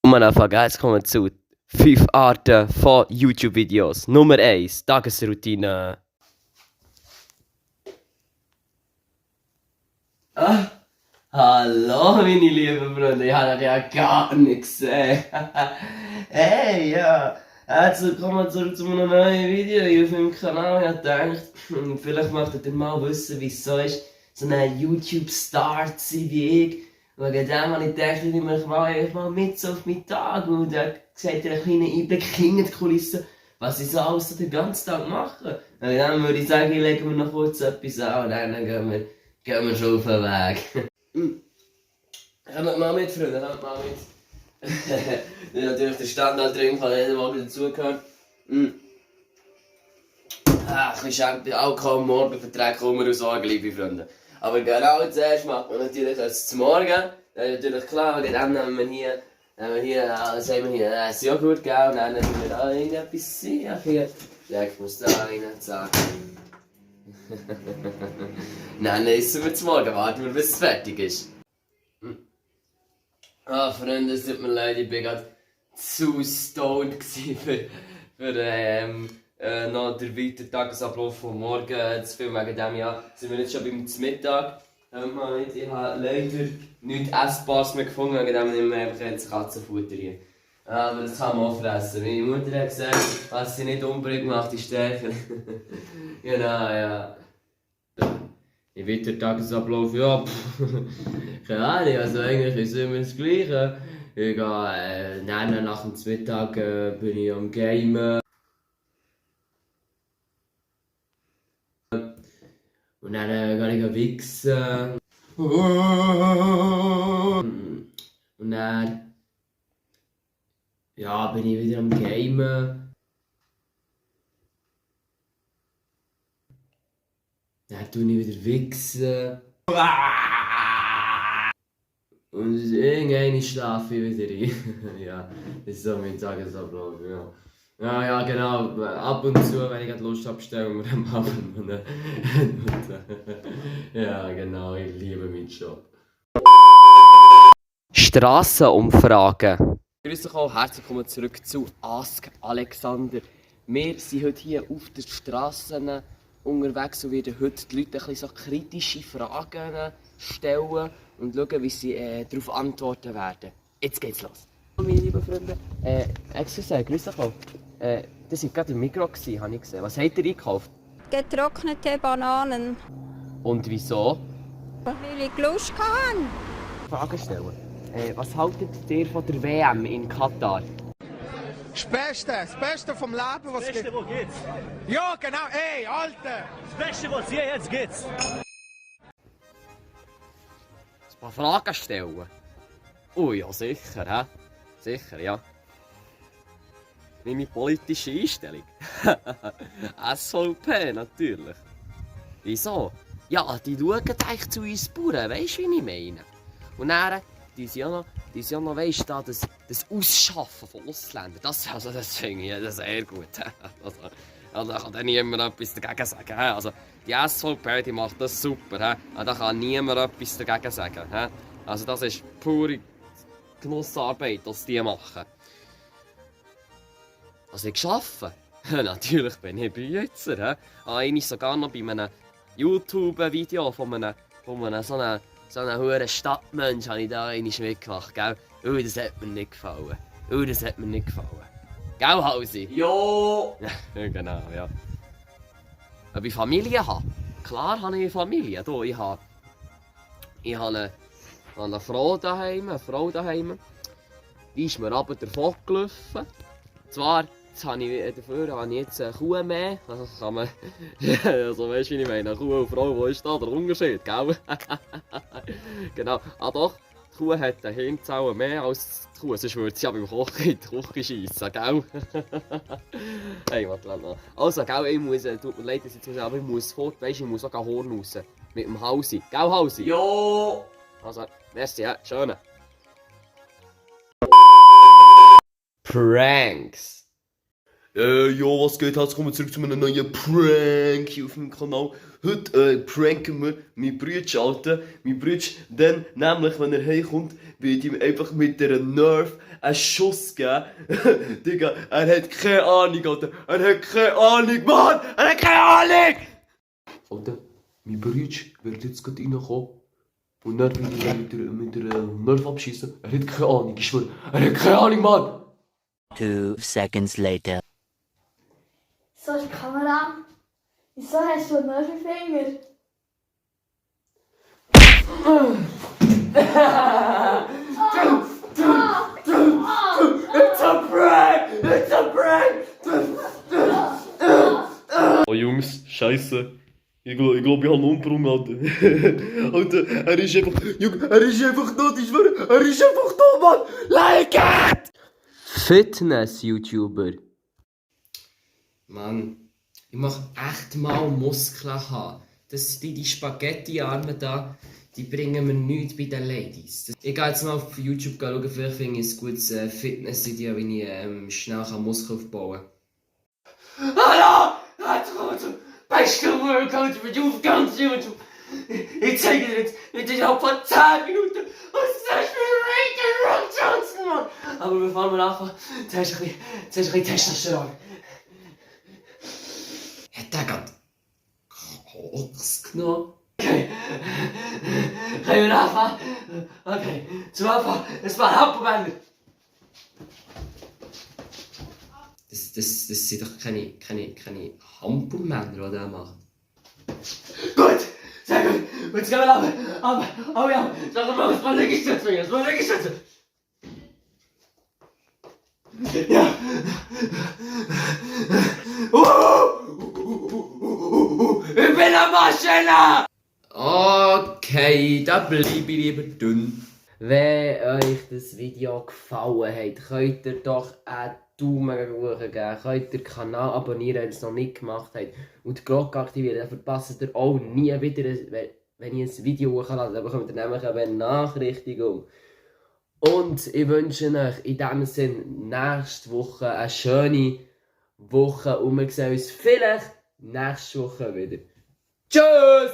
Und anfangen, jetzt kommen wir zu 5 Arten von YouTube-Videos. Nummer 1, Tagesroutine. Hallo meine lieben Freunde, ich habe euch ja gar nicht gesehen. Hey, ja, herzlich willkommen zu einem neuen Video hier auf meinem Kanal. Ich habe gedacht, vielleicht möchtet ihr mal wissen, wie es so ist, so ein YouTube-Star zu sein wie ich. Wegen dem habe ich gedacht, ich nehme euch mal mit so auf meinen Tag und da seht ihr einen kleinen Einblick hinter die Kulissen, was ich so alles so den ganzen Tag mache. Und dann würde ich sagen, ich lege mir noch kurz etwas an und dann gehen wir schon auf den Weg. Kommt mal mit, Freunde, kommt mal mit. Das ist natürlich der Standard-Drink, von jedem Morgen dazugehört. Ein bisschen Alkohol am Morgen verträgt immer aus Sorgen, liebe Freunde. Aber genau zuerst macht man natürlich das zum Morgen. Das ist natürlich klar, dann nehmen wir hier ein Joghurt, gell, und dann nehmen wir da irgendetwas hier. Legt man es da rein, zack. Dann essen wir zum Morgen, warten wir bis es fertig ist. Freunde, es tut mir leid, ich war gerade zu stoned für noch den weiteren Tagesablauf von morgen zu filmen. Wegen dem Jahr sind wir jetzt schon beim Mittag. Ich habe leider nichts Essbares mehr gefunden, wegen dem nehmen wir einfach jetzt Katzenfutter hier. Aber das kann man auch fressen. Meine Mutter hat gesagt, was sie nicht umbringt, macht die stärker. Genau, ja. Im weiteren Tagesablauf, ja, keine Ahnung, also eigentlich ist es immer das Gleiche. Ich gehe, nach dem Mittag bin ich am Gamen. Und dann gehe ich wichsen. Und dann ja, bin ich wieder am Gamen. Dann tue ich wieder wichsen. Und irgendwann schlafe ich wieder ein. Ja, das ist so mein Tagesablauf, ja. Ja, genau. Ab und zu, wenn ich Lust habe, stellen wir am Abend. Ja, genau, ich liebe meinen Job. Strassenumfragen. Grüß euch auch, herzlich willkommen zurück zu Ask Alexander. Wir sind heute hier auf den Strassen unterwegs und werden heute die Leute ein bisschen so kritische Fragen stellen und schauen, wie sie darauf antworten werden. Jetzt geht's los. Meine lieben Freunde, excuse, grüß euch auch. Das war gerade im Migros, habe ich gesehen. Was habt ihr eingekauft? Getrocknete Bananen. Und wieso? Weil ich Lust hatte. Fragen stellen. Was haltet ihr von der WM in Katar? Das Beste vom Leben, was Das Beste, gibt. wo geht's? Ja, genau, ey, Alter! Das Beste, was hier jetzt geht's. Ein paar Fragen stellen? Oh ja, sicher, hä? Sicher, ja. Meine politische Einstellung? SVP, natürlich. Wieso? Ja, die schauen eigentlich zu uns Bauern, weisst du, wie ich meine? Und dann, die sind ja noch weisst du, das Ausschaffen von Ausländern, das finde ich das sehr gut. Also, da kann dann niemand etwas dagegen sagen. Also, die SVP, die macht das super. Da kann niemand etwas dagegen sagen. Also, das ist pure Genussarbeit, was die machen. Also ich arbeite? Natürlich bin ich Bücher. Eigentlich sogar noch bei einem YouTube-Video von einem so einem hohen Stadtmensch habe ich da einmal mitgemacht, gell? Das hat mir nicht gefallen. Gell, Hausi? Jo! Genau, ja. Ob ich Familie habe? Klar habe ich eine Familie. Ich habe eine Frau daheim. Die ist mir aber davon gelaufen. Zwar, dafür habe ich jetzt eine Kuh mehr. Also kann man. Also weißt du, wie ich meine? Eine Kuh und Frau, wo ist da der Unterschied, gell? Genau. Ah doch, die Kuh hat eine Hirnzelle mehr als die Kuh, sonst würde sie aber im Kochen in die Küche schiessen, gell? Hey, warte noch. Also, gell, ich muss, tut mir leid, dass ich jetzt aber ich muss fort, weißt du, ich muss auch Horn raus. Mit dem Hausi. Gell, Hausi? Jo! Also, merci, ja, schön. Pranks. Jo, was geht? Herzlich willkommen zurück zu einem neuen Prank hier auf dem Kanal. Heute pranken wir meinen Bruder, Alter. Mein Bruder, dann, nämlich, wenn er heimkommt, wird ihm einfach mit der Nerf einen Schuss geben. Digga, er hat keine Ahnung, Alter. Er hat keine Ahnung, Mann! Er hat keine Ahnung! Alter, mein Bruder wird jetzt gerade reinkommen. Und dann will ich ihn mit der Nerf abschießen. Er hat keine Ahnung, ich schwöre. Er hat keine Ahnung, Mann! 2 seconds later. So ist die Kamera. Wieso hast du einen Finger? It's a prank! It's a prank! Oh Jungs, scheiße. Ich glaube, ich habe einen Umbrung, Alter. Alter, er ist einfach... Junge, er ist einfach tot, ich schwöre. Er ist einfach tot, Mann! Like it! Fitness-YouTuber. Mann, ich mach echt mal Muskeln haben. Die Spaghetti-Arme da, die bringen mir nichts bei den Ladies. Ich gehe jetzt mal auf YouTube schauen, vielleicht finde ich ein gutes Fitness-Video, wie ich schnell Muskeln aufbauen kann. Hallo! Herzlich willkommen zum besten Workout für auf ganz YouTube. Ich zeige dir jetzt innerhalb von 10 Minuten, was das für Rate Johnson, Mann! Aber bevor wir anfangen, zuerst ein bisschen Testosteron. Hat der gerade Koks genommen? Okay. Können wir anfangen? Okay, zum Anfang, es war Hampelmänner. Das sind doch keine Hampelmänner, die er macht. Gut, sehr gut. Und jetzt gehen wir aber, oh ja, sag mal, was war Liegestütze, was war Liegestütze? Ja. Ich bin eine Maschine! Okay, da bleibe ich lieber dünn. Wenn euch das Video gefallen hat, könnt ihr doch einen Daumen hoch geben, könnt den Kanal abonnieren, wenn ihr es noch nicht gemacht habt und die Glocke aktivieren, dann verpasst ihr auch nie wieder, wenn ich ein Video hochlade, dann bekommt ihr nämlich eine Benachrichtigung. Und ich wünsche euch in diesem Sinne nächste Woche eine schöne Woche und wir sehen uns vielleicht nächste Woche wieder. Tschüss!